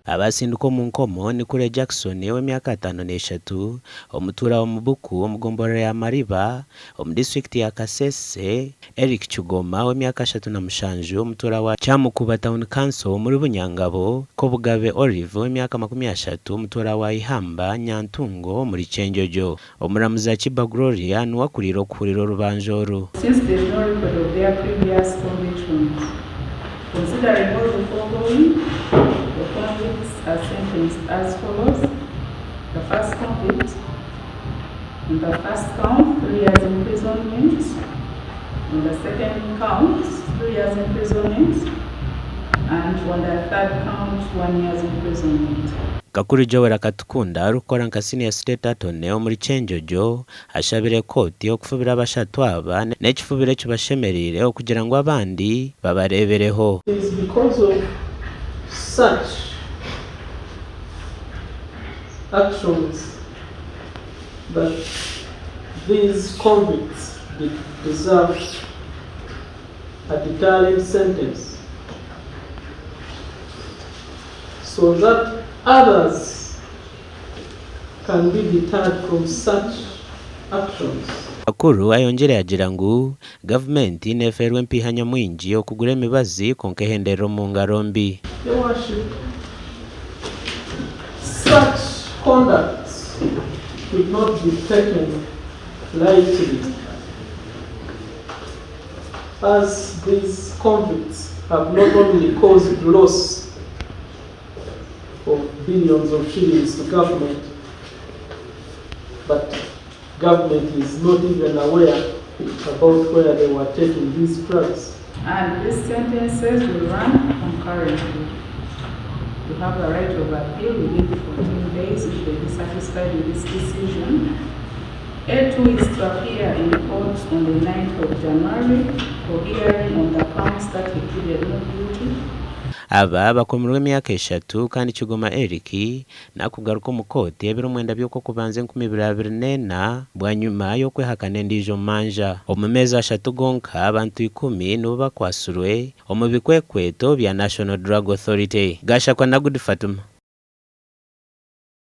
Abaasindikwa omu nkomo ni Kure Jackson ow'emyaka 53, omutuura wa Mubuku omu gomborora ya Mariba omu disiturikiti ya Kasese, Eric Kigoma ow'emyaka 37, omutuura wa Kyamukuba Town Council omuri Bunyangabo, Kobugabe Olive ow'emyaka 30, omutuura wa Ihamba, Nyantungo omuri Kyenjojo. Omuramuzi Akiba Gloria niwe akuriire okuhurira orubanja oru. Since there is no record of their previous convictions. Considering all the foregoing, the convicts are sentenced as follows, The first convict, on the first count, 3 years imprisonment, on the second count, 3 years imprisonment, and on the third count, 1 years imprisonment. Kakuru Joel Akatukunda arikukora nka Senior State Attorney omuri Kyenjojo ashabire kooti okufubira abashatu aba n'ekifubiro ekibashemereire okugira ngu abandi babareebereho. It is because of such actions that these convicts deserve a deterrent sentence so that others can be deterred from such actions. Kakuru ayongyire yagira ngu gavumenti nefeerwa empiiha nyamwingi okugura emibazi kwonka ehenderera omu ngaro mbi. Your Worship, such conduct should not be taken lightly as these convicts have not only caused loss of billions of shillings to government, but government is not even aware about where they were taking these drugs. And these sentences will run concurrently. You have a right of appeal within 14 days if they be satisfied with this decision. A2 is to appear in court on the 9th of January for hearing on the counts that he pleaded not guilty. Aba bakomirwe emyaka eshatu kandi Kigoma Eric nakugaruka omu kooti ebiro mwenda by'Okw'okubanza 2024 bwanyima y'okwehakana endiijo manja. Omu meezi ashatu gonka, abantu ikumi nibo bakwatsirwe omu bikwekweto bya National Drug Authority. Gashakwa Nagudi Fatuma.